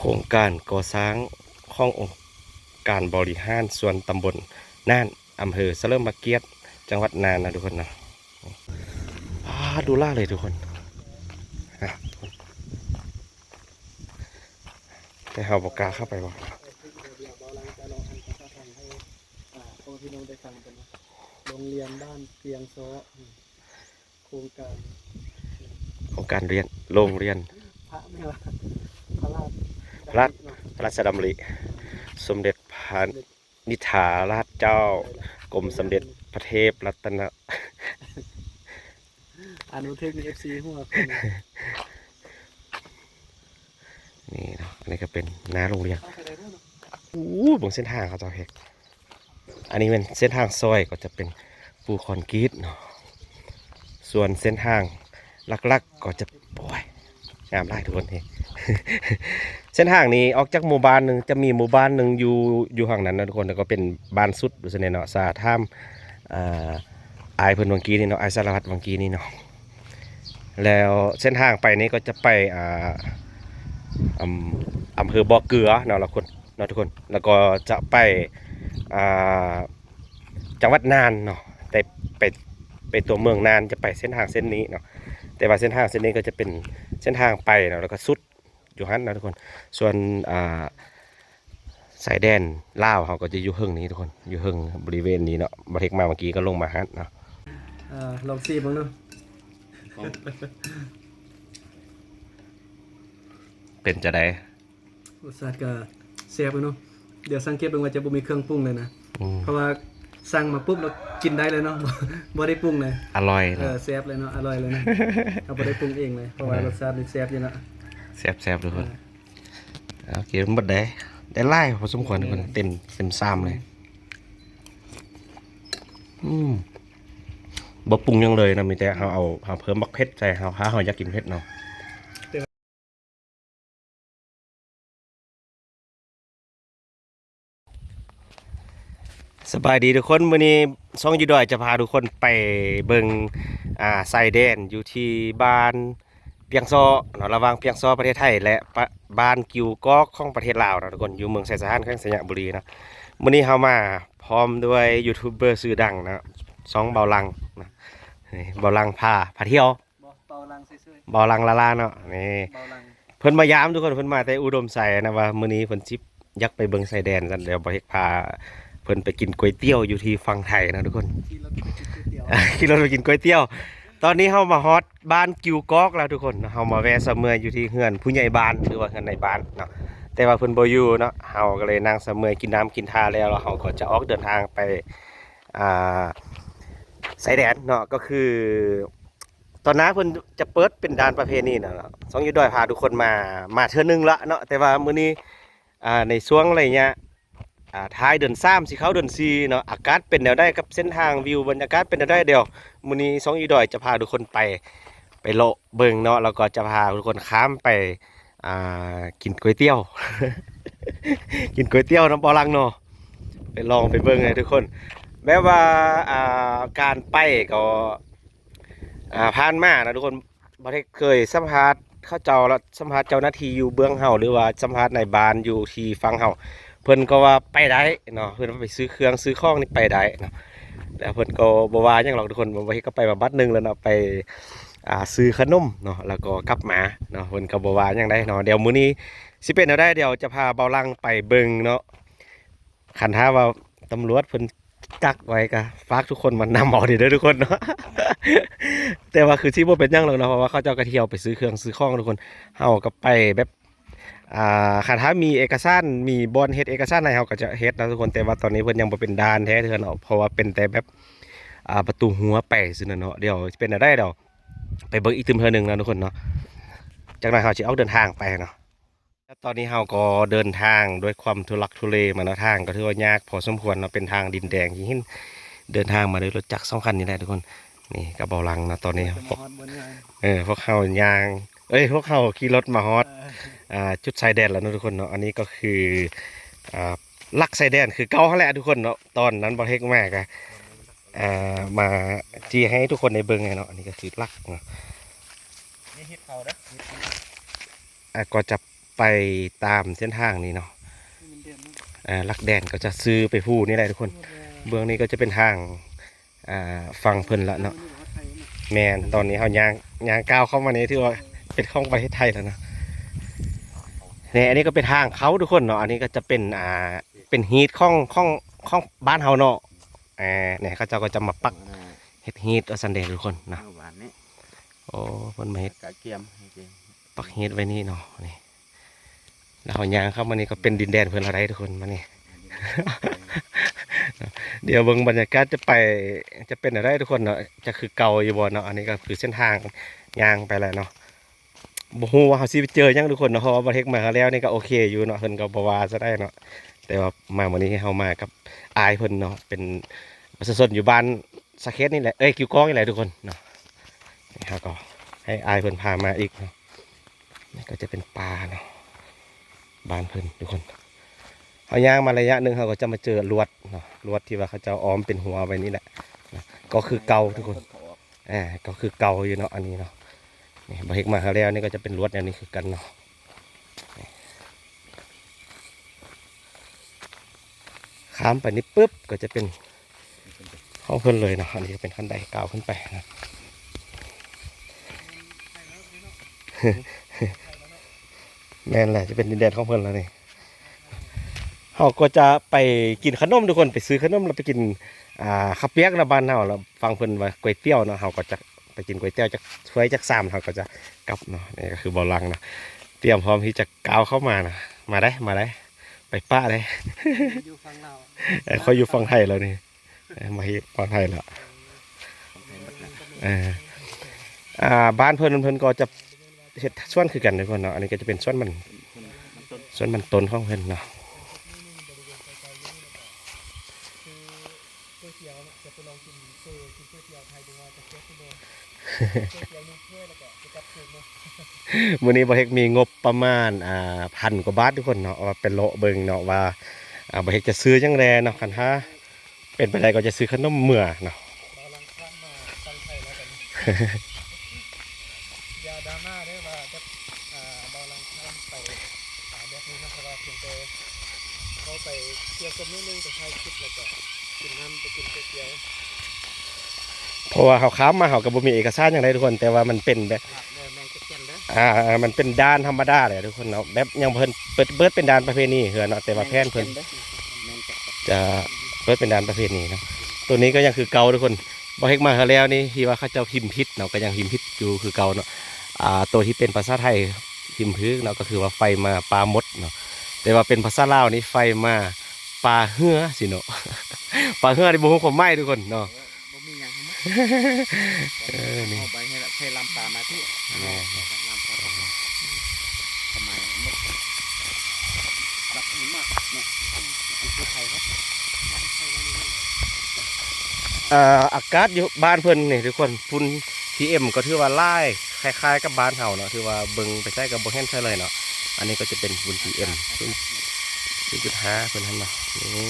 ໂຄງການກໍ່ສ້າງຂອງອົງການບໍລິຫານສ່ວນຕຳບົນນ່ານ ອຳເພີສະເຫຼີມພະກຽດ ຈັງຫວັດນ່ານນະທຸກຄົນນະ. ອາ ດູຫຼ້າເລີຍທຸກຄົນ ອາ ແຕ່ເຮົາບໍ່ກ້າເຂົ້າໄປບໍ່. ໂຮງຮຽນບ້ານປຽງຊໍ ໂຄງການ ໂຄງການຮຽນ ໂຮງຮຽນ ພະ ແມ່ນວ່າ ພະລາຊ ພະລາຊ ພະລາຊດຳລິ ສົມເດັດພະນິຖາລາດເຈົ້າ ກົມສົມເດັດພະເທບລັດຕະນະ ອ່ານບໍ່ຖືກນີ້ ເອັຟຊີຫົວຄົນ ນີ້ເນາະ ອັນນີ້ກໍເປັນໜ້າໂຮງຮຽນ. ໂອ້ ເບິ່ງເສັ້ນທາງເຂົາເຈົ້າເຮັດ. ອັນນີ້ແມ່ນເສັ້ນທາງຊອຍ ກໍຈະເປັນປູຄອນກຣີດເນາະ. ສ່ວນເສັ້ນທາງຫຼັກໆ ກໍຈະ ໂອ້ຍ ງາມຫຼາຍທຸກຄົນເດ. ເສັ້ນທາງນີ້ອອກຈາກໝູ່ບ້ານໜຶ່ງ ຈະມີໝູ່ບ້ານໜຶ່ງຢູ່ ຢູ່ທາງນັ້ນນະທຸກຄົນ ແລ້ວກໍເປັນບ້ານສຸດຢູ່ຊັ້ນເນາະ. ສາຖາມ ອ່າ ອ້າຍເພິ່ນຫວ່າງກີ້ນີ້ເນາະ ອ້າຍສາລະວັດຫວ່າງກີ້ນີ້ເນາະ. ແລ້ວເສັ້ນທາງໄປນີ້ກໍຈະໄປ ອ່າ ອຳ ອຳເພີບໍ່ເກືອເນາະ ລະຄົນ ເນາະທຸກຄົນ ແລ້ວກໍຈະໄປ ອ່າ ຈັງຫວັດນ່ານເນາະ ແຕ່ໄປ ໄປຕົວເມືອງນ່ານ ຈະໄປເສັ້ນທາງເສັ້ນນີ້ເນາະ. ແຕ່ວ່າເສັ້ນທາງເສັ້ນນີ້ກໍຈະເປັນເສັ້ນທາງໄປເນາະ ແລ້ວກໍສຸດຢູ່ຫັ້ນເນາະທຸກຄົນ. ສ່ວນ ອ່າ ຊາຍແດນລາວເຮົາກໍຈະຢູ່ເທິງນີ້ທຸກຄົນ ຢູ່ເທິງບໍລິເວນນີ້ເນາະ. ບໍ່ເທັກມາເມື່ອກີ້ກໍລົງມາຫັ້ນເນາະ. ອ່າ ລອງຊີມເບິ່ງເນາະ ເປັນຈັ່ງໃດ? ລົດຊາດກໍແຊບຢູ່ເນາະ. ດຽວສັງເກດເບິ່ງວ່າຈະບໍ່ມີເຄື່ອງປຸງເລີຍນະ ອືມ ເພາະວ່າສັ່ງມາປຸບແລ້ວກິນໄດ້ເລີຍເນາະ ບໍ່ໄດ້ປຸງເລີຍ. ອະລ່ອຍເນາະ ເອີ ແຊບເລີຍເນາະ ອະລ່ອຍເລີຍເນາະ. ເຮົາບໍ່ໄດ້ປຸງເອງເລີຍ ເພາະວ່າ ເອີ ລົດຊາດນີ້ແຊບຢູ່ເນາະ ແຊບໆທຸກຄົນ. ເອີ ໂອເຄ ໝົດໄດ໋ ໄດ້ຫຼາຍພໍສົມຄວນທຸກຄົນ ເຕັມ ເຕັມຊາມເລີຍ. ອືມ ບໍ່ປຸງຫຍັງເລີຍນະ ມີແຕ່ເຮົາເອົາ ເຮົາເພີ່ມບັກເຜັດໃສ່ ເຮົາ ຖ້າເຮົາຢາກກິນເຜັດເນາະ. ສະບາຍດີທຸກຄົນ ມື້ນີ້ຊ່ອງຢູ່ດອຍຈະພາທຸກຄົນໄປເບິ່ງ ອ່າ ຊາຍແດນຢູ່ທີ່ບ້ານປຽງຊໍເນາະ ລະຫວ່າງປຽງຊໍປະເທດໄທ ແລະ ປະ ບ້ານກິວກອກຂອງປະເທດລາວເນາະທຸກຄົນ ຢູ່ເມືອງໄຊສະຖານ ແຂວງໄຊຍະບູລີເນາະ. ມື້ນີ້ເຮົາມາພ້ອມດ້ວຍຢູທູບເບີຊື່ດັງເນາະ ຊ່ອງເບົາຫຼັງເນາະ ນີ້ ເບົາຫຼັງພາ ພາທ່ຽວ ບໍ່ ເບົາຫຼັງເຊີຍໆ ເບົາຫຼັງລາລາເນາະ ນີ້ ເບົາຫຼັງ ເພິ່ນມາຢາມທຸກຄົນ ເພິ່ນມາແຕ່ອຸດົມໄຊນະ ວ່າມື້ນີ້ເພິ່ນຊິຢາກໄປເບິ່ງຊາຍແດນຊັ້ນ ດຽວບໍ່ເທັກພາເພິ່ນໄປກິນກ໋ວຍຕຽວຢູ່ທີ່ຝັ່ງໄທເນາະທຸກຄົນ ຂີ່ລົດໄປກິນກ໋ວຍຕຽວ ຂີ່ລົດໄປກິນກ໋ວຍຕຽວ. ຕອນນີ້ເຮົາມາຮອດບ້ານກິວກອກແລ້ວທຸກຄົນ ເຮົາມາແວ່ຊະເມື່ອຍຢູ່ທີ່ເຮືອນຜູ້ໃຫຍ່ບ້ານ ຫຼືວ່າເຮືອນນາຍບ້ານເນາະ ແຕ່ວ່າເພິ່ນບໍ່ຢູ່ເນາະ ເຮົາກໍເລີຍນັ່ງຊະເມື່ອຍກິນນ້ຳກິນທ່າແລ້ວ ແລ້ວເຮົາກໍຈະອອກເດີນທາງໄປ ອ່າ ຊາຍແດນເນາະ ກໍຄື ຕອນໜ້າເພິ່ນຈະເປີດເປັນດ່ານປະເພນີນະເນາະ. ຊ່ອງຢູ່ດອຍພາທຸກຄົນມາ ມາເທື່ອໜຶ່ງລະເນາະ ແຕ່ວ່າມື້ນີ້ ອ່າ ໃນຊ່ວງໄລຍະ ອ່າ ທ້າຍເດືອນສາມ ຊິເຂົ້າເດືອນສີ່ເນາະ ອາກາດເປັນແນວໃດ ກັບເສັ້ນທາງ ວິວບັນຍາກາດເປັນແນວໃດ ດຽວມື້ນີ້ຊ່ອງຢູ່ດອຍຈະພາທຸກຄົນໄປ ໄປເລາະເບິ່ງເນາະ ແລ້ວກໍຈະພາທຸກຄົນຂ້າມໄປ ອ່າ ກິນກ໋ວຍຕຽວ ກິນກ໋ວຍຕຽວນຳເບົາຫຼັງເນາະ ໄປລອງໄປເບິ່ງໃຫ້ທຸກຄົນ ແບບວ່າ ອ່າ ການໄປກໍ ອ່າ ຜ່ານມານະທຸກຄົນ ບໍ່ໄດ້ເຄີຍສຳພາດເຂົາເຈົ້າ ແລ້ວສຳພາດເຈົ້າໜ້າທີ່ຢູ່ເບື້ອງເຮົາ ຫຼືວ່າສຳພາດນາຍບ້ານຢູ່ທີ່ຝັ່ງເຮົາ ເພິ່ນກໍວ່າໄປໄດ້ເນາະ ເພິ່ນວ່າໄປຊື້ເຄື່ອງຊື້ຂອງນີ້ໄປໄດ້ເນາະ ແລ້ວເພິ່ນກໍບໍ່ວ່າຫຍັງດອກທຸກຄົນ. ບໍ່ເຮັດກໍໄປມາບັດໜຶ່ງແລ້ວເນາະ ໄປ ອ່າ ຊື້ຂະໜົມເນາະ ແລ້ວກໍກັບມາເນາະ ເພິ່ນກໍບໍ່ວ່າຫຍັງໃດເນາະ. ດຽວມື້ນີ້ຊິເປັນແນວໃດ ດຽວຈະພາເບົາຫຼັງໄປເບິ່ງເນາະ. ຄັນຖ້າວ່າຕຳຫຼວດເພິ່ນກັກໄວ້ ກໍຝາກທຸກຄົນມານຳເອົາເດີທຸກຄົນເນາະ ແຕ່ວ່າຄືຊິບໍ່ເປັນຫຍັງດອກເນາະ ເພາະວ່າເຂົາເຈົ້າກໍທ່ຽວໄປຊື້ເຄື່ອງຊື້ຂອງທຸກຄົນ ເຮົາກໍໄປແບບ ອ່າ ຄັນຖ້າມີເອກະສານ ມີບ່ອນເຮັດເອກະສານໃຫ້ ເຮົາກໍຈະເຮັດນະທຸກຄົນ ແຕ່ວ່າຕອນນີ້ເພິ່ນຍັງບໍ່ເປັນດ່ານແທ້ເທື່ອເນາະ ເພາະວ່າເປັນແຕ່ແບບ ອ່າ ປະຕູຫົວໄປຊື່ນະເນາະ. ດຽວຊິເປັນແນວໃດ ດຽວໄປເບິ່ງອີກຕື່ມເທື່ອໜຶ່ງນະທຸກຄົນເນາະ ຈັກໜ່ອຍເຮົາຊິອອກເດີນທາງໄປເນາະ. ແລ້ວຕອນນີ້ເຮົາກໍເດີນທາງດ້ວຍຄວາມທຸລັກທຸເລມາເນາະ ທາງກໍຖືວ່າຍາກພໍສົມຄວນເນາະ ເປັນທາງດິນແດງທີ່ເຫັນ ເດີນທາງມາດ້ວຍລົດຈັກສອງຄັນນີ້ແຫຼະທຸກຄົນ. ນີ້ກໍເບົາຫຼັງເນາະ ຕອນນີ້ ເອີ ພວກເຮົາຍ່າງ ເອີຍ ພວກເຮົາຂີ່ລົດມາຮອດ ເອີ ອ່າ ຈຸດຊາຍແດນແລ້ວເນາະທຸກຄົນເນາະ. ອັນນີ້ກໍຄື ອ່າ ຫຼັກຊາຍແດນຄືເກົ່າຫັ້ນແຫຼະທຸກຄົນເນາະ ຕອນນັ້ນບໍ່ເຮັກມາກໍ ອ່າ ມາຊີ້ໃຫ້ທຸກຄົນໄດ້ເບິ່ງໃຫ້ເນາະ. ອັນນີ້ກໍຄືຫຼັກເນາະ ນີ້ເຮັດເຂົາເດີ ອ່າ ກໍຈະ ໄປຕາມເສັ້ນທາງນີ້ເນາະ. ອ່າ ຫຼັກແດນກໍຈະຊື່ໄປພູ້ນີ້ແຫຼະທຸກຄົນ. ເບື້ອງນີ້ກໍຈະເປັນທາງ ອ່າ ຝັ່ງເພິ່ນລະເນາະ. ແມ່ນ ຕອນນີ້ເຮົາຍ່າງ ຍ່າງກ້າວເຂົ້າມານີ້ ຖືວ່າເປັນຂອງປະເທດໄທແລ້ວເນາະ. ນີ້ ອັນນີ້ກໍເປັນທາງເຂົ້າທຸກຄົນເນາະ. ອັນນີ້ກໍຈະເປັນ ອ່າ ເປັນຮີດຂອງ ຂອງ ຂອງບ້ານເຮົາເນາະ. ອ່າ ນີ້ເຂົາເຈົ້າກໍຈະມາປັກເຮັດຮີດວ່າຊັ້ນເດທຸກຄົນເນາະ. ໂອ້ ເພິ່ນມາເຮັດ ກະກຽມ ປັກຮີດໄວ້ນີ້ເນາະ. ນີ້ ແລ້ວເຮົາຍ່າງເຂົ້າມານີ້ກໍເປັນດິນແດນເພິ່ນແລ້ວໄດ໋ທຸກຄົນ. ມານີ້ ດຽວເບິ່ງບັນຍາກາດຈະໄປ ຈະເປັນແນວໃດທຸກຄົນເນາະ, ຈະຄືເກົ່າຢູ່ບໍ່ເນາະ. ອັນນີ້ກໍຄືເສັ້ນທາງຍ່າງໄປແລ້ວເນາະ. ບໍ່ຮູ້ວ່າເຮົາຊິໄປເຈີຫຍັງທຸກຄົນເນາະ, ເພາະວ່າບໍ່ເທັກມາຄາວແລ້ວນີ້ກໍໂອເຄຢູ່ເນາະ, ເພິ່ນກໍບໍ່ວ່າຊະໄດ໋ເນາະ. ແຕ່ວ່າມາມື້ນີ້ເຮົາມາກັບອ້າຍເພິ່ນເນາະ, ເປັນປະຊາຊົນຢູ່ບ້ານສະເຂດນີ້ແຫຼະ, ເອີຍ ກິວກອງນີ້ແຫຼະທຸກຄົນເນາະ. ນີ້ເຮົາກໍໃຫ້ອ້າຍເພິ່ນພາມາອີກເນາະ. ນີ້ກໍຈະເປັນປ່າເນາະ ບ້ານເພິ່ນທຸກຄົນ. ເຮົາຍ່າງມາໄລຍະໜຶ່ງ ເຮົາກໍຈະມາເຈີລວດເນາະ, ລວດທີ່ວ່າເຂົາເຈົ້າອ້ອມເປັນຮົ້ວໄວ້ນີ້ແຫຼະນະ, ກໍຄືເກົ່າທຸກຄົນ. ອ່າ ກໍຄືເກົ່າຢູ່ເນາະ ອັນນີ້ເນາະ. ນີ້ ບໍ່ເທັກມາຄາວແລ້ວນີ້ກໍຈະເປັນລວດແນວນີ້ຄືກັນເນາະ. ຂ້າມໄປນີ້ປຶບ ກໍຈະເປັນ ຂອງເພິ່ນເລີຍເນາະ. ອັນນີ້ກໍເປັນຂັ້ນໄດກ້າວຂຶ້ນໄປນະ. ແມ່ນແຫຼະ ຈະເປັນດິນແດນຂອງເພິ່ນແລ້ວນີ້. ເຮົາກໍຈະໄປກິນຂະໜົມທຸກຄົນ, ໄປຊື້ຂະໜົມ ແລ້ວໄປກິນ ອ່າ ເຂົ້າປຽກນະ ບ້ານເຮົາ ແລ້ວຝັ່ງເພິ່ນວ່າກ໋ວຍຕຽວເນາະ. ເຮົາກໍຈະໄປກິນກ໋ວຍຕຽວຈັກຖ້ວຍຈັກຊາມ ເຮົາກໍຈະກັບເນາະ. ນີ້ກໍຄືບ່າວຫຼັງນະ ຕຽມພ້ອມທີ່ຈະກ້າວເຂົ້າມານະ. ມາໄດ໋ ມາໄດ໋ ໄປປະໄດ໋. ຢູ່ຝັ່ງລາວ ເອີ ຂ້ອຍຢູ່ຝັ່ງໄທແລ້ວນີ້. ເອີ ມາເຮັດປອດໄພລະ. ເອີ ອ່າ ບ້ານເພິ່ນ ເພິ່ນກໍຈະເຮັດສວນຄືກັນເດ້ເພິ່ນເນາະ. ອັນນີ້ກໍຈະເປັນສວນມັນ ສວນມັນຕົ້ນຂອງເພິ່ນເນາະ. ມື້ນີ້ບ່າວເຮັກມີງົບປະມານ ອ່າ ພັນກວ່າບາດທຸກຄົນເນາະ, ວ່າໄປເລາະເບິ່ງເນາະວ່າ ອ່າ ບ່າວເຮັກຈະຊື້ຫຍັງແດ່ເນາະ. ຄັນຖ້າ ເປັນໄປໄດ້ກໍຈະຊື້ຂະໜົມເມືອເນາະ. ບ່າວຫຼັງຂ້າມມາຝັ່ງໄທແລ້ວກັນ. ຢ່າດຣາມາເດີວ່າແບບ ອ່າ ບ່າວຫຼັງຂ້າມໄປ ອ່າ ແບບນີ້ນະ, ເພາະວ່າພຽງແຕ່ເຮົາໄປທ່ຽວຊົມໜ້ອຍໜຶ່ງ ໄປຖ່າຍຄລິບ ແລ້ວກໍກິນນ້ຳ ໄປກິນກ໋ວຍຕຽວ. ເພາະວ່າເຮົາຂ້າມມາ ເຮົາກໍບໍ່ມີເອກະສານຫຍັງໃດ໋ທຸກຄົນ, ແຕ່ວ່າມັນເປັນແບບ ອ່າ ມັນເປັນດ່ານທຳມະດາແຫຼະທຸກຄົນເນາະ, ແບບຍັງບໍ່ເພິ່ນເປີດ ເປີດເປັນດ່ານປະເພນີເທື່ອເນາະ, ແຕ່ວ່າແຜນເພິ່ນຈະເປີດເປັນດ່ານປະເພນີເນາະ. ໂຕນີ້ກໍຍັງຄືເກົ່າທຸກຄົນ, ບໍ່ເຮັກມາຄາວແລ້ວນີ້ທີ່ວ່າເຂົາເຈົ້າພິມຜິດເນາະ, ກໍຍັງພິມຜິດຢູ່ຄືເກົ່າເນາະ. ອ່າ ໂຕທີ່ເປັນພາສາໄທພິມຖືກເນາະ ກໍຄືວ່າໄຟມາປາໝົດເນາະ, ແຕ່ວ່າເປັນພາສາລາວນີ້ໄຟມາປາເຮືອຊີ້ເນາະ. ປາເຮືອນີ້ບໍ່ຮູ້ຄວາມໝາຍທຸກຄົນເນາະ. ບໍ່ມີຫຍັງທັງໝົດ. ເອີ ນີ້ ເອົາໃບໃຫ້ລະ ໃຫ້ລຳປາມາທີ່ ແມ່ນ ລຳປາ ສະໄໝໝົດ ລັບນີ້ມາກເນາະ. ນີ້ຄືໄທເນາະ. ເອີ ອາກາດຢູ່ບ້ານເພິ່ນນີ້ທຸກຄົນ ຝຸ່ນ ພີເອັມ ກໍຖືວ່າຫຼາຍ ຄ້າຍໆກັບບ້ານເຮົາເນາະ, ຖືວ່າເບິ່ງໄປໃສກໍບໍ່ເຫັນໃສເລີຍເນາະ. ອັນນີ້ກໍຈະເປັນຝຸ່ນ ພີເອັມ ສູນຈຸດຫ້າເພິ່ນຫັ້ນເນາະ. ນີ້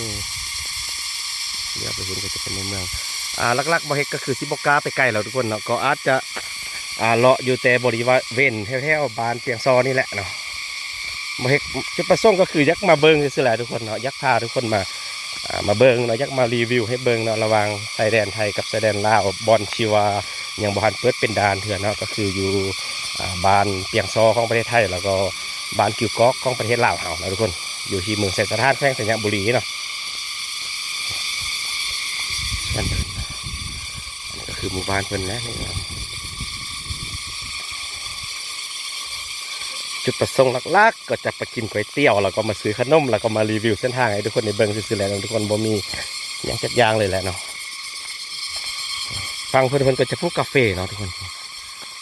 ດຽວໄປພຸ້ນກໍຈະເປັນໃນເມືອງ. ອ່າ ຫຼັກໆ ບໍ່ເຮັກກໍຄືຊິບໍ່ກ້າໄປໄກແລ້ວທຸກຄົນເນາະ, ກໍອາດຈະ ອ່າ ເລາະຢູ່ແຕ່ບໍລິເວນແຖວໆບ້ານປຽງຊໍນີ້ແຫຼະເນາະ. ບໍ່ເຮັກ ຈຸດປະສົງກໍຄືຢາກມາເບິ່ງຊື່ໆແຫຼະທຸກຄົນເນາະ, ຢາກພາທຸກຄົນມາ ອ່າ ມາເບິ່ງເນາະ, ຢາກມາຣີວິວໃຫ້ເບິ່ງເນາະ ລະຫວ່າງຊາຍແດນໄທກັບຊາຍແດນລາວ, ບ່ອນທີ່ວ່າຍັງບໍ່ທັນເປີດເປັນດ່ານເທື່ອເນາະ ກໍຄືຢູ່ ອ່າ ບ້ານປຽງຊໍຂອງປະເທດໄທ ແລ້ວກໍບ້ານກິວກອກຂອງປະເທດລາວເຮົາເນາະທຸກຄົນ, ຢູ່ທີ່ເມືອງໄຊສະຖານ ແຂວງໄຊຍະບູລີເນາະ. ອັນນີ້ກໍຄືໝູ່ບ້ານເພິ່ນແຫຼະ. ຈຸດປະສົງຫຼັກໆ ກໍຈະໄປກິນກ໋ວຍຕຽວ ແລ້ວກໍມາຊື້ຂະໜົມ ແລ້ວກໍມາຣີວິວເສັ້ນທາງໃຫ້ທຸກຄົນໄດ້ເບິ່ງຊື່ໆແຫຼະ ທຸກຄົນ, ບໍ່ມີຫຍັງຈັກຢ່າງເລີຍແຫຼະເນາະ. ຝັ່ງເພິ່ນ ເພິ່ນກໍຈະປູກກາເຟເນາະທຸກຄົນ.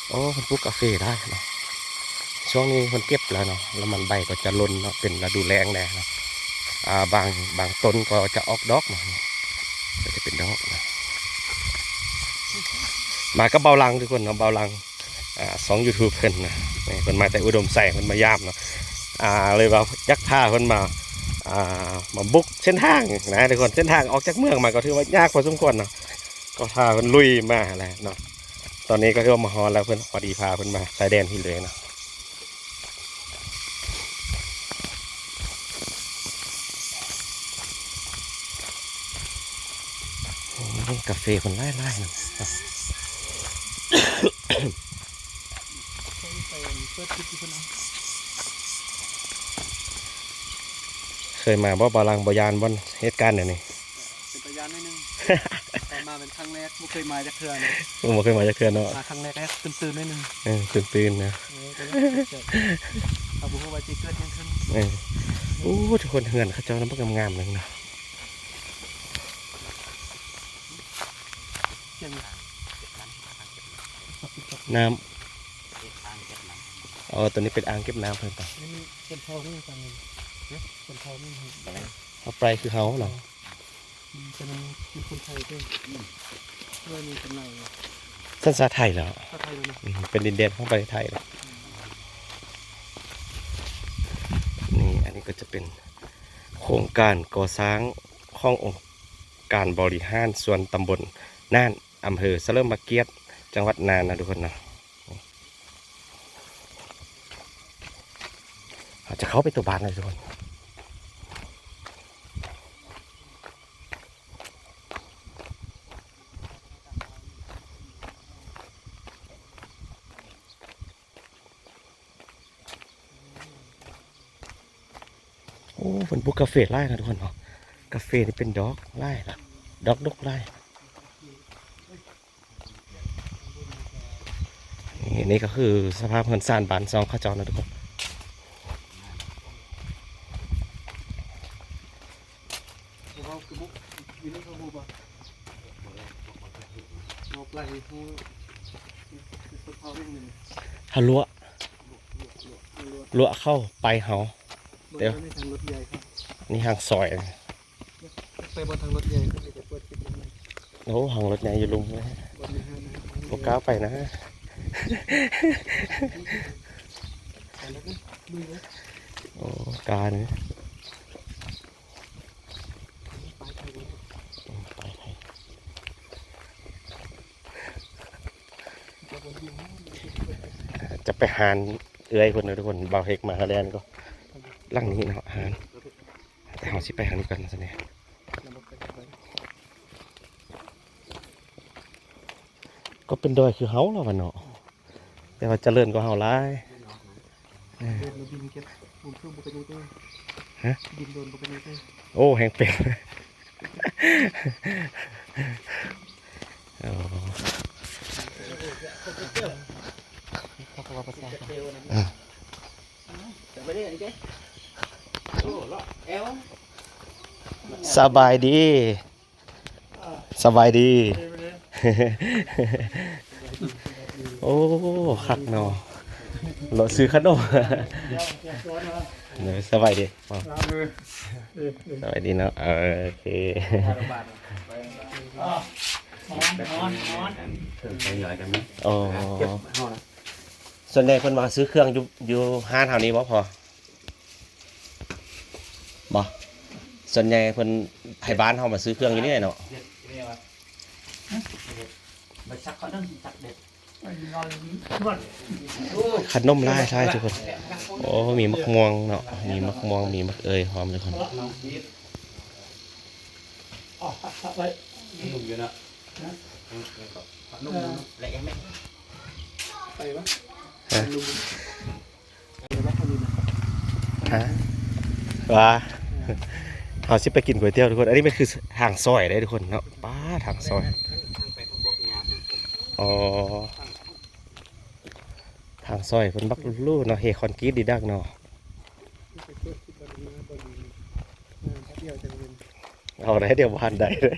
ໂອ້ ເພິ່ນປູກກາເຟຫຼາຍເນາະ, ຊ່ວງນີ້ເພິ່ນເກັບແລ້ວເນາະ, ລະມັນໃບກໍຈະຫຼົ່ນເນາະ, ເປັນລະດູແລ້ງແດ່ເນາະ. ອ່າ ບາງ ບາງຕົ້ນກໍຈະອອກດອກເນາະ, ກໍຈະເປັນດອກເນາະ. ມາກັບບ່າວຫຼັງທຸກຄົນເນາະ, ບ່າວຫຼັງ ອ່າ ຊ່ອງຢູທູບເພິ່ນນະ, ນີ້ເພິ່ນມາແຕ່ອຸດົມໄຊ ເພິ່ນມາຢາມເນາະ. ອ່າ ເລີຍວ່າຢາກພາເພິ່ນມາ ອ່າ ມາບຸກເສັ້ນທາງນະທຸກຄົນ, ເສັ້ນທາງອອກຈາກເມືອງມາກໍຖືວ່າຍາກພໍສົມຄວນເນາະ, ກໍພາເພິ່ນລຸຍມາແຫຼະເນາະ. ຕອນນີ້ກໍຖືວ່າມາຮອດແລ້ວ, ເພິ່ນພໍດີພາເພິ່ນມາຊາຍແດນພີ້ເລີຍເນາະ. ໂອ້ ກາເຟເພິ່ນຫຼາຍໆນະ. ເຄີຍມາບໍ່ ບ່າວຫຼັງ? ບໍ່ຢ້ານບໍ່ ເຫດການແນວນີ້? ເປັນຕາຢ້ານໜ້ອຍໜຶ່ງ. ຕອນມາເປັນຄັ້ງແລກ ບໍ່ເຄີຍມາຈັກເທື່ອນະ. ບໍ່ເຄີຍມາຈັກເທື່ອເນາະ. ມາຄັ້ງແລກກໍຕື່ນໆໜ້ອຍໜຶ່ງ. ເອີ ຕື່ນໆນະ. ເອີ ກໍເລີຍຕົກໃຈ ເຮົາບໍ່ຮູ້ວ່າຊິເກີດຫຍັງຂຶ້ນ. ເອີ ໂອ້ ທຸກຄົນ ເຮືອນເຂົາເຈົ້ານະ ບັກງາມໆເລີຍເນາະ. ສຽງ ນ້ຳ ອໍ ຕົວນີ້ເປັນອ່າງເກັບນ້ຳເພິ່ນ. ນີ້ມີ ເປັນທໍ່ນີ້ ເປັນທໍ່ນີ້ ເອົາໄປຄືເຮົາເນາະ. ອືມ ແຕ່ມັນມີຄົນໄທເດ້ ເອີ ມີກຳລັງ ສັນຊາດໄທເນາະ. ຊາດໄທເລີຍເນາະ. ອືມ ເປັນດິນແດນຂອງປະເທດໄທເນາະ. ນີ້ ອັນນີ້ກໍຈະເປັນໂຄງການກໍ່ສ້າງຂອງອົງການບໍລິຫານສ່ວນຕຳບົນນ່ານ ອຳເພີສະເຫຼີມພະກຽດ ຈັງຫວັດນ່ານນະທຸກຄົນເນາະ. ເຮົາຈະເຂົ້າໄປຕົວບ້ານເລີຍທຸກຄົນ. ໂອ້ ເພິ່ນປູກກາເຟຫຼາຍນະທຸກຄົນເນາະ. ກາເຟນີ້ເປັນດອກຫຼາຍລະ ດອກດົກຫຼາຍ. ນີ້ ນີ້ກໍຄືສະພາບເຮືອນຊານບ້ານຊ່ອງເຂົາເຈົ້ານະທຸກຄົນ. ເຮົາລົວະ ລົວະເຂົ້າໄປເຮົາ ແຕ່ ນີ້ທາງລົດໃຫຍ່ເຂົ້າ ນີ້ທາງຊອຍ. ໄປບ່ອນທາງລົດໃຫຍ່ ເພິ່ນຈະເປີດປິດ. ໂອ້ ທາງລົດໃຫຍ່ຢູ່ລຸ່ມເລີຍ ບໍ່ກ້າໄປນະ. ໂອ້ ການີ້ ຈະໄປຮ້ານເອື້ອຍເພິ່ນເດີທຸກຄົນ. ບ່າວເຮັກມາຫາແລນກໍ ຫຼັງນີ້ເນາະ ຮ້ານ. ແຕ່ເຮົາຊິໄປທາງນີ້ກ່ອນຊັ້ນເດ. ກໍເປັນດອຍຄືເຮົາລະວ່າເນາະ ແຕ່ວ່າຈະເລີນກວ່າເຮົາຫຼາຍ. ເອີ ເດີນມາບິນເກັບ ບຸນຄືບໍ່ກະຍຸງເຕີ. ຮະ? ບິນໂດນບໍ່ກະຍຸງເຕີ. ໂອ້ ແຮງເປັນ. ອໍ ເອີ ສະບາຍດີ ສະບາຍດີ. ໂອ້ ຄັກເນາະ ເລາະຊື້ຂະໜົມ. ເອີ ສະບາຍດີ ສະບາຍດີເນາະ. ເອີ ໂອເຄ. ອໍ ສ່ວນໃຫຍ່ເພິ່ນມາຊື້ເຄື່ອງຢູ່ ຢູ່ຮ້ານເຮົານີ້ບໍ່ພໍ່? ບໍ່ ສ່ວນໃຫຍ່ເພິ່ນໃຫ້ບ້ານເຮົາມາຊື້ເຄື່ອງຢູ່ນີ້ແຫຼະເນາະ. ຂະໜົມຫຼາຍໆທຸກຄົນ. ໂອ້ ມີໝາກມ່ວງເນາະ ມີໝາກມ່ວງ ມີໝາກເອີຍພ້ອມທຸກຄົນ. ຮະ ວ່າ ເຮົາຊິໄປກິນກ໋ວຍຕຽວທຸກຄົນ. ອັນນີ້ແມ່ນຄືທາງຊອຍເດ້ທຸກຄົນເນາະ. ປ້າ ທາງຊອຍ ອໍ ທາງຊອຍເພິ່ນບັກຫຼູເນາະ ເຮຄອນກຣີດດີດັກເນາະ. ເອົາໄດ້ ດຽວບໍ່ທັນໄດ້ເລີຍ.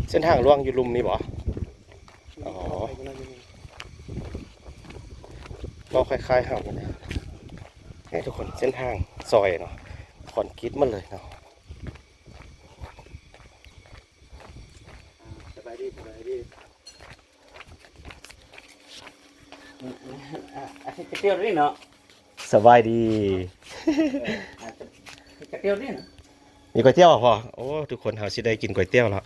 ເສັ້ນທາງລ່ວງຢູ່ລຸ່ມນີ້ບໍ່? ອໍ ກໍຄ້າຍໆເຮົານີ້ແຫຼະ. ນີ້ທຸກຄົນ ເສັ້ນທາງຊອຍເນາະ ຄອນກຣີດໝົດເລີຍເນາະ. ສະບາຍດີ ສະບາຍດີ. ອາ ອາ ກະຕຽວນີ້ເນາະ. ສະບາຍດີ. ເອີ ອາ ກະຕຽວນີ້ເນາະ. ມີກ໋ວຍຕຽວບໍ່? ໂອ້ ທຸກຄົນ ເຮົາຊິໄດ້ກິນກ໋ວຍຕຽວແລ້ວ.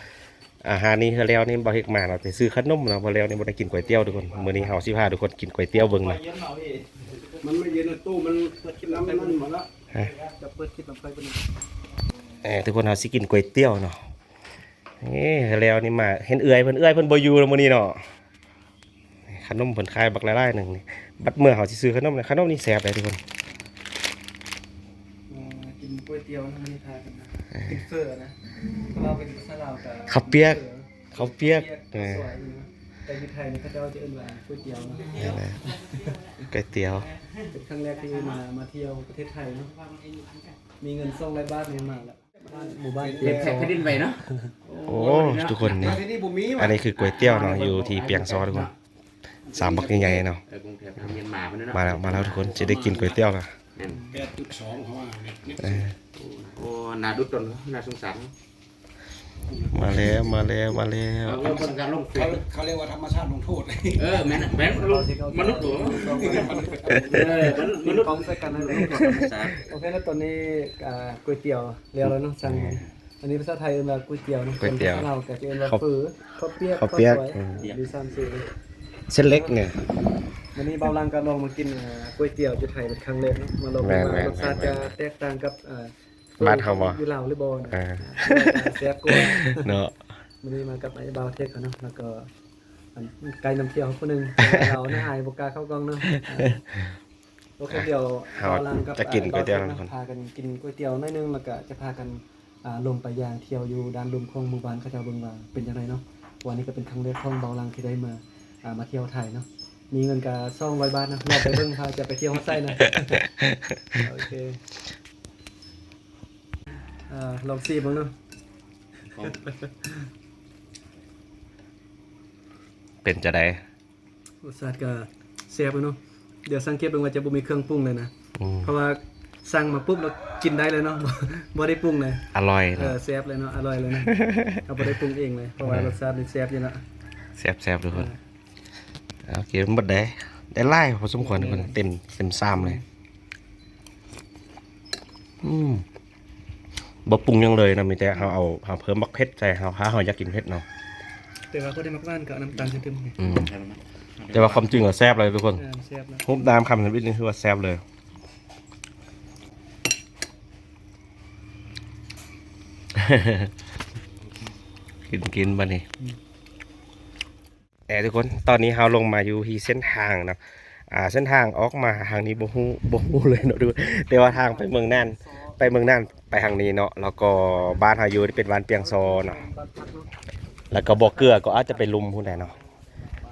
ອາຫານນີ້ຄືແລ້ວນີ້ ບໍ່ເຮັກມາເນາະ ໄປຊື້ຂະໜົມເນາະ ບໍ່ແລ້ວນີ້ບໍ່ໄດ້ກິນກ໋ວຍຕຽວທຸກຄົນ. ມື້ນີ້ເຮົາຊິພາທຸກຄົນກິນກ໋ວຍຕຽວເບິ່ງເນາະ. ມັນມາເຢັນໃນຕູ້ ມັນເກັບນ້ຳມັນໝົດລະ. ຮະ? ຈະເປີດຄລິບນຳໄປເບິ່ງ. ເອີ ທຸກຄົນ ເຮົາຊິກິນກ໋ວຍຕຽວເນາະ. ເອີ ແລ້ວນີ້ມາເຫັນເອື້ອຍເພິ່ນ ເອື້ອຍເພິ່ນບໍ່ຢູ່ແລ້ວມື້ນີ້ເນາະ. ຂະໜົມເພິ່ນຂາຍບັກຫຼາຍໆໜຶ່ງນີ້ ບັດເມື່ອເຮົາຊິຊື້ຂະໜົມນະ. ຂະໜົມນີ້ແຊບເດ້ທຸກຄົນ. ເອີ ກິນກ໋ວຍຕຽວນະ ມື້ນີ້ພາກັນນະ ເອີ ກິນເຝີນະ ເພາະວ່າເປັນພາສາລາວກະ ເຂົ້າປຽກ ເຝີ ເຂົ້າປຽກ ເຂົ້າປຽກ ເອີ ເຂົ້າສວຍນະ. ແຕ່ຢູ່ໄທນີ້ເຂົາເຈົ້າຈະເອີ້ນວ່າກ໋ວຍຕຽວເນາະ. ເອີ ກ໋ວຍຕຽວ. ເປັນຄັ້ງແລກທີ່ມາ ມາທ່ຽວປະເທດໄທເນາະ. ມີເງິນສອງຮ້ອຍບາດນີ້ມາແລ້ວ. ບ້ານ ໝູ່ບ້ານ ເປັນແຜ່ນດິນໄຫວເນາະ. ໂອ້ ໂອ້ ທຸກຄົນນີ້ ອັນນີ້ຄືກ໋ວຍຕຽວເນາະ ຢູ່ທີ່ປຽງຊໍທຸກຄົນ. ສາມບັກໃຫຍ່ໆເນາະ. ເອີ ກຸງເທບ ທາງມຽນມາພຸ້ນເນາະ. ມາແລ້ວ ມາແລ້ວທຸກຄົນ ຊິໄດ້ກິນກ໋ວຍຕຽວລະ. ແມ່ນ ແປດຈຸດສອງ ເຂົາວ່າ. ເອີ ໂອ້ ໜ້າດຸດຕົນເນາະ ໜ້າສົງສານ. ມາແລ້ວ ມາແລ້ວ ມາແລ້ວ. ເອີ ເພິ່ນກະລົງເຟສ ເຂົາ ເຂົາຮຽກວ່າທຳມະຊາດລົງໂທດ. ເອີ ແມ່ນ ແມ່ນ ມະນຸດ ມະນຸດ. ເອີ ມະນຸດ ມະນຸດ ກິນຂອງໃສ່ກັນໃນໂລກທຳມະຊາດ. ໂອເຄ ແລ້ວຕອນນີ້ ອ່າ ກ໋ວຍຕຽວແລ້ວແລ້ວເນາະ ສັ່ງ. ແມ່ນ ອັນນີ້ພາສາໄທເອີ້ນວ່າກ໋ວຍຕຽວເນາະ. ກ໋ວຍຕຽວ. ສ່ວນພາສາລາວກະຈະເອີ້ນວ່າ ເຂົ້າ ເຝີ ເຂົ້າປຽກ ເຂົ້າປຽກ ເຂົ້າສວຍ ອືມ ມີສາມຊື່. ເສັ້ນເລັກນີ້ ມື້ນີ້ບ່າວຫຼັງກະລອງມາກິນ ເອີ ກ໋ວຍຕຽວຢູ່ໄທເປັນຄັ້ງແລກເນາະ. ມາລອງເບິ່ງວ່າ ແມ່ນໆໆໆ ລົດຊາດຈະແຕກຕ່າງກັບ ເອີ ບ້ານເຮົາບໍ່ ຢູ່ລາວຫຼືບໍ່ນະ. ເອີ ແຊບກວ່າເນາະ. ມື້ນີ້ມາກັບອ້າຍບ່າວເທັກເຮົາເນາະ ແລ້ວກໍ ອັນ ໄກນຳທ່ຽວຜູ້ໜຶ່ງ ແຕ່ວ່າລາວໜ້າອາຍບໍ່ກ້າເຂົ້າກ້ອງເນາະ. ໂອເຄ ດຽວ ເຮົາ ບ່າວຫຼັງກັບ ຈະກິນກ໋ວຍຕຽວ ອ້າຍບ່າວເທັກເນາະ ພາກັນກິນກ໋ວຍຕຽວໜ້ອຍໜຶ່ງ ແລ້ວກະຈະພາກັນ ອ່າ ລົງໄປຍ່າງທ່ຽວຢູ່ດ້ານລຸ່ມຂອງໝູ່ບ້ານເຂົາເຈົ້າເບິ່ງວ່າເປັນຈັ່ງໃດເນາະ. ເພາະວ່ານີ້ກະເປັນຄັ້ງແລກຂອງບ່າວຫຼັງທີ່ໄດ້ມາ ອ່າ ມາທ່ຽວໄທເນາະ. ມີເງິນກະສອງຮ້ອຍບາດນະ ລອງໄປເບິ່ງວ່າຈະໄປທ່ຽວຮອດໃສນະ. ໂອເຄ ອ່າ ລອງຊີມເບິ່ງເນາະ. ເປັນຈັ່ງໃດ? ລົດຊາດກະແຊບເນາະ. ດຽວສັງເກດເບິ່ງວ່າຈະບໍ່ມີເຄື່ອງປຸງເລີຍນະ. ອືມ ເພາະວ່າສັ່ງມາປຸບແລ້ວກິນໄດ້ເລີຍເນາະ ບໍ່ໄດ້ປຸງເລີຍ. ອະລ່ອຍເນາະ. ເອີ ແຊບເລີຍເນາະ ອະລ່ອຍເລີຍນະ. ເຮົາບໍ່ໄດ້ປຸງເອງເລີຍ ເພາະວ່າ ເອີ ລົດຊາດນີ້ແຊບຢູ່ເນາະ. ແຊບໆ ທຸກຄົນ. ເອີ ເອົາ ກິນໝົດເດ້ ໄດ້ຫຼາຍພໍສົມຄວນທຸກຄົນ. ແມ່ນ ເຕັມ ເຕັມຊາມເລີຍ. ອືມ ບໍ່ປຸງຫຍັງເລີຍນະ ມີແຕ່ເຮົາເອົາ ເຮົາເພີ່ມບັກເຜັດໃສ່ ເຮົາ ຖ້າເຮົາຢາກກິນເຜັດເນາະ. ແຕ່ວ່າຜູ້ໃດມັກຫວານກໍເອົານ້ຳຕານໃສ່ຕື່ມ. ອືມ ແຕ່ວ່າຄວາມຈິງກໍແຊບເລີຍທຸກຄົນ. ເອີ ແຊບເນາະ. ຮູບນ້ຳຄຳທຳອິດນີ້ຄືວ່າແຊບເລີຍ. ກິນ ກິນບັດນີ້. ອືມ ເອີ ທຸກຄົນ ຕອນນີ້ເຮົາລົງມາຢູ່ທີ່ເສັ້ນທາງເນາະ. ອ່າ ເສັ້ນທາງອອກມາທາງນີ້ບໍ່ຮູ້ ບໍ່ຮູ້ເລີຍເນາະທຸກຄົນ. ແຕ່ວ່າທາງໄປເມືອງນ່ານ ໄປເມືອງນ່ານໄປທາງນີ້ເນາະ. ແລ້ວກໍບ້ານເຮົາຢູ່ນີ້ເປັນບ້ານປຽງຊໍເນາະ. ແລ້ວກໍບໍ່ເກືອກໍອາດຈະໄປລຸ່ມພຸ້ນແຫຼະເນາະ.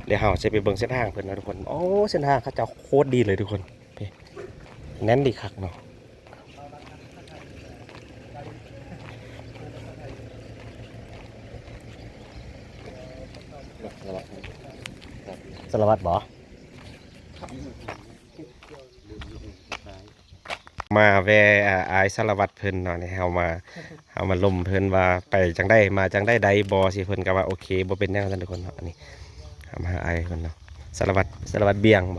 ແລ້ວເຮົາຊິໄປເບິ່ງເສັ້ນທາງເພິ່ນເນາະທຸກຄົນ. ໂອ້ ເສັ້ນທາງເຂົາເຈົ້າໂຄດດີເລີຍທຸກຄົນ. ແໜ້ນດີຄັກເນາະ. ສາລະວັດບໍ? ມາແວ່ ອາ ອ້າຍສາລະວັດເພິ່ນເນາະ. ນີ້ເຮົາມາ ເຮົາມາລົມເພິ່ນວ່າໄປຈັ່ງໃດ ມາຈັ່ງໃດ ໄດ້ບໍ່ຊີ້ ເພິ່ນກໍວ່າໂອເຄ ບໍ່ເປັນຫຍັງ ວ່າຊັ້ນທຸກຄົນເນາະ. ອັນນີ້ເຮົາມາຫາອ້າຍເພິ່ນເນາະ ສາລະວັດ ສາລະວັດບຽງບໍ?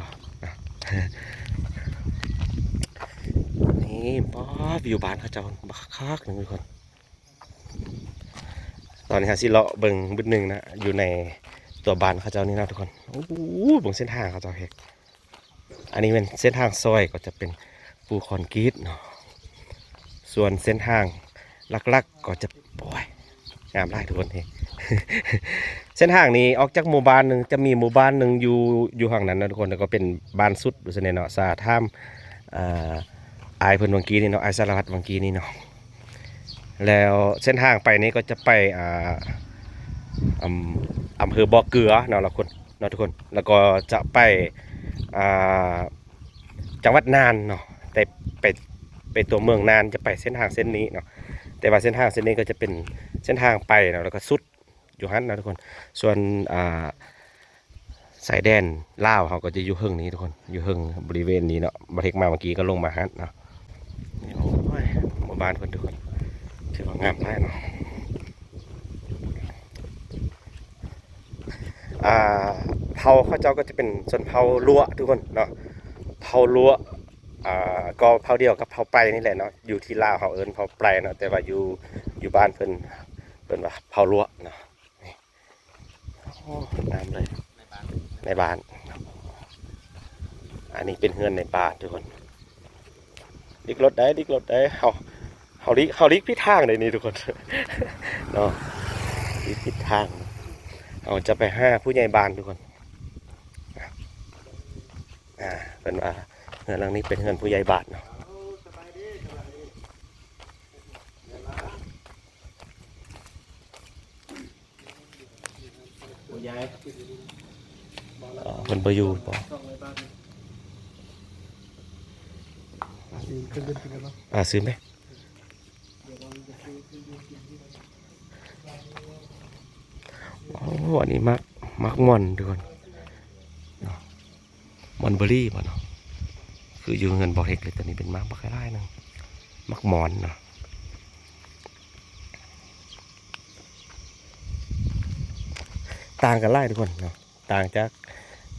ນີ້ ປ້າ ວິວບ້ານເຂົາເຈົ້າບັກຄັກໜຶ່ງທຸກຄົນ. ຕອນນີ້ເຮົາຊິເລາະເບິ່ງບຶດໜຶ່ງນະ ຢູ່ໃນຕົວບ້ານເຂົາເຈົ້ານີ້ເນາະທຸກຄົນ. ໂອ້ ເບິ່ງເສັ້ນທາງເຂົາເຈົ້າເຮັດ. ອັນນີ້ແມ່ນເສັ້ນທາງຊອຍ ກໍຈະເປັນປູຄອນກຣີດເນາະ. ສ່ວນເສັ້ນທາງຫຼັກໆ ກໍຈະ ໂອ້ຍ ງາມຫຼາຍທຸກຄົນເອີຍ. ເສັ້ນທາງນີ້ອອກຈາກໝູ່ບ້ານໜຶ່ງ ຈະມີໝູ່ບ້ານໜຶ່ງຢູ່ ຢູ່ທາງນັ້ນເນາະທຸກຄົນ ແລ້ວກໍເປັນບ້ານສຸດ ວ່າຊັ້ນເນາະ. ສາຖາມ ອ່າ ອ້າຍເພິ່ນຫວ່າງກີ້ນີ້ເນາະ ອ້າຍສາລະວັດຫວ່າງກີ້ນີ້ເນາະ. ແລ້ວເສັ້ນທາງໄປນີ້ກໍຈະໄປ ອ່າ ອຳ ອຳເພີບໍ່ເກືອເນາະ ລະຄົນ ເນາະທຸກຄົນ. ແລ້ວກໍຈະໄປ ອ່າ ຈັງຫວັດນ່ານເນາະ ແຕ່ໄປ ໄປຕົວເມືອງນ່ານຈະໄປເສັ້ນທາງເສັ້ນນີ້ເນາະ. ແຕ່ວ່າເສັ້ນທາງເສັ້ນນີ້ກໍຈະເປັນເສັ້ນທາງໄປເນາະ ແລ້ວກໍສຸດຢູ່ຫັ້ນເນາະທຸກຄົນ. ສ່ວນ ອ່າ ຊາຍແດນລາວເຮົາກໍຈະຢູ່ເທິງນີ້ທຸກຄົນ ຢູ່ເທິງບໍລິເວນນີ້ເນາະ. ບໍ່ເທັກມາເມື່ອກີ້ກໍລົງມາຫັ້ນເນາະ. ນີ້ ໂອ້ຍ ໝູ່ບ້ານເພິ່ນທຸກຄົນ ຖືວ່າງາມຫຼາຍເນາະ. ອ່າ ເຜົ່າເຂົາເຈົ້າກໍຈະເປັນຊົນເຜົ່າລົວະທຸກຄົນເນາະ. ເຜົ່າລົວະ ອ່າ ກໍເຜົ່າດຽວກັບເຜົ່າໄປນີ້ແຫຼະເນາະ. ຢູ່ທີ່ລາວເຮົາເອີ້ນເຜົ່າໄປເນາະ ແຕ່ວ່າຢູ່ ຢູ່ບ້ານເພິ່ນ ເພິ່ນວ່າເຜົ່າລົວະເນາະ. ນີ້ ໂອ້ ງາມເລີຍ ໃນບ້ານ ໃນບ້ານ. ອັນນີ້ເປັນເຮືອນໃນບ້ານທຸກຄົນ. ລິກລົດໄດ້ ລິກລົດໄດ້ ເຮົາ ເຮົາລິກ ເຮົາລິກຜິດທາງເດ້ນີ້ທຸກຄົນ ເນາະ ລິກຜິດທາງ. ເຮົາຈະໄປຫາຜູ້ໃຫຍ່ບ້ານທຸກຄົນ. ອ່າ ເພິ່ນວ່າເຮືອນຫຼັງນີ້ເປັນເຮືອນຜູ້ໃຫຍ່ບ້ານເນາະ. ເອີ ເພິ່ນບໍ່ຢູ່ບໍ? ອ່າ ຊືມເດ້. ໂອ້ ອັນນີ້ໝາກ ໝາກມ່ອນທຸກຄົນເນາະ. ມອນເບີຣີບໍເນາະ ຄືຢູ່ເຮືອນບໍ່ເຮັກເລີຍ. ຕົວນີ້ເປັນໝາກບັກຫຼາຍໆໜຶ່ງ ໝາກມອນເນາະ. ຕ່າງກັນຫຼາຍທຸກຄົນເນາະ ຕ່າງຈາກ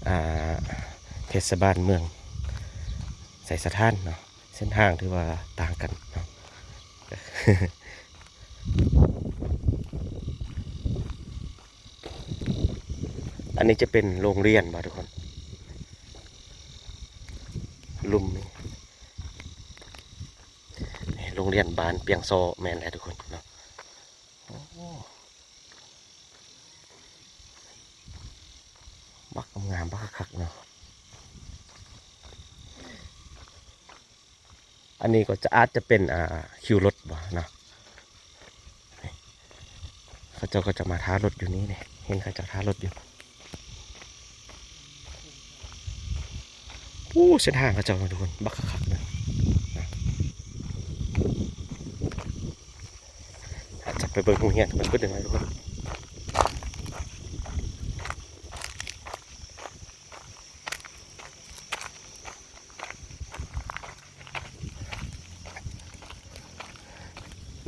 ອ່າ ເທດສະບານເມືອງໄຊສະຖານເນາະ. ເສັ້ນທາງຖືວ່າຕ່າງກັນເນາະ. ອັນນີ້ຈະເປັນໂຮງຮຽນບໍ່ທຸກຄົນ? ລຸ່ມນີ້ ໂຮງຮຽນບ້ານປຽງຊໍ ແມ່ນແຫຼະທຸກຄົນເນາະ. ໂອ້ ບັກງາມ ບັກຄັກໆເນາະ. ອັນນີ້ກໍຈະ ອາດຈະເປັນ ອ່າ ຄິວລົດບໍ່ເນາະ. ເຂົາເຈົ້າກໍຈະມາຖ້າລົດຢູ່ນີ້ເດ້ ເຫັນເຂົາເຈົ້າຖ້າລົດຢູ່. ໂອ້ ເສັ້ນທາງເຂົາເຈົ້າທຸກຄົນ ບັກຄັກໆເລີຍ. ອາດຈະໄປເບິ່ງໂຮງຮຽນເພິ່ນເບິດເລີຍທຸກຄົນ.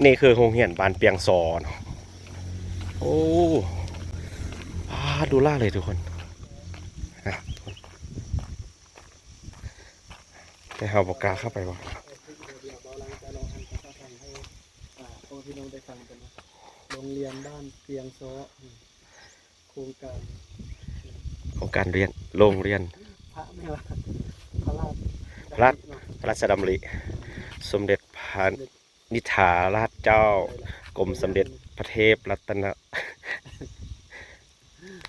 ນີ້ຄືໂຮງຮຽນບ້ານປຽງຊໍເນາະ. ໂອ້ ປາດ ດູຫຼ້າເລີຍທຸກຄົນ. ແຕ່ເຮົາບໍ່ກ້າເຂົ້າໄປບໍ່? ໂຮງຮຽນບ້ານປຽງຊໍ ໂຄງການ ໂຄງການຮຽນ ໂຮງຮຽນ ພະແມ່ນວ່າ ພະລາຊ ພະລາຊ ພະລາຊະດຳລິ ສົມເດັດພະນິທາລາດເຈົ້າ ກົມສົມເດັດພະເທບລັດຕະນະ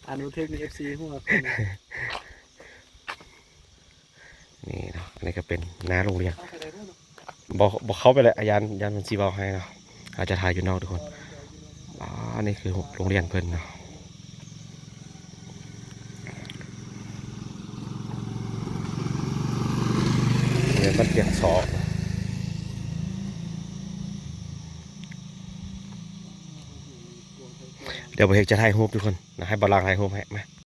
ອ່ານບໍ່ຖືກ ມີເອັຟຊີຫົວຄົນ. ນີ້ເນາະ ອັນນີ້ກໍເປັນໜ້າໂຮງຮຽນ. ບໍ່ ບໍ່ເຂົ້າໄປແຫຼະ ຢ້ານ ຢ້ານເພິ່ນຊິເວົ້າໃຫ້ເນາະ. ອາດຈະຖ່າຍຢູ່ນອກທຸກຄົນ. ອ່າ ນີ້ຄືໂຮງຮຽນເພິ່ນເນາະ. ໂຮງຮຽນບ້ານປຽງຊໍ. ດຽວບ່າວເຮັກຈະຖ່າຍຮູບທຸກຄົນນະ ໃຫ້ບ່າວລາງຖ່າຍຮູບໃຫ້ ມາ.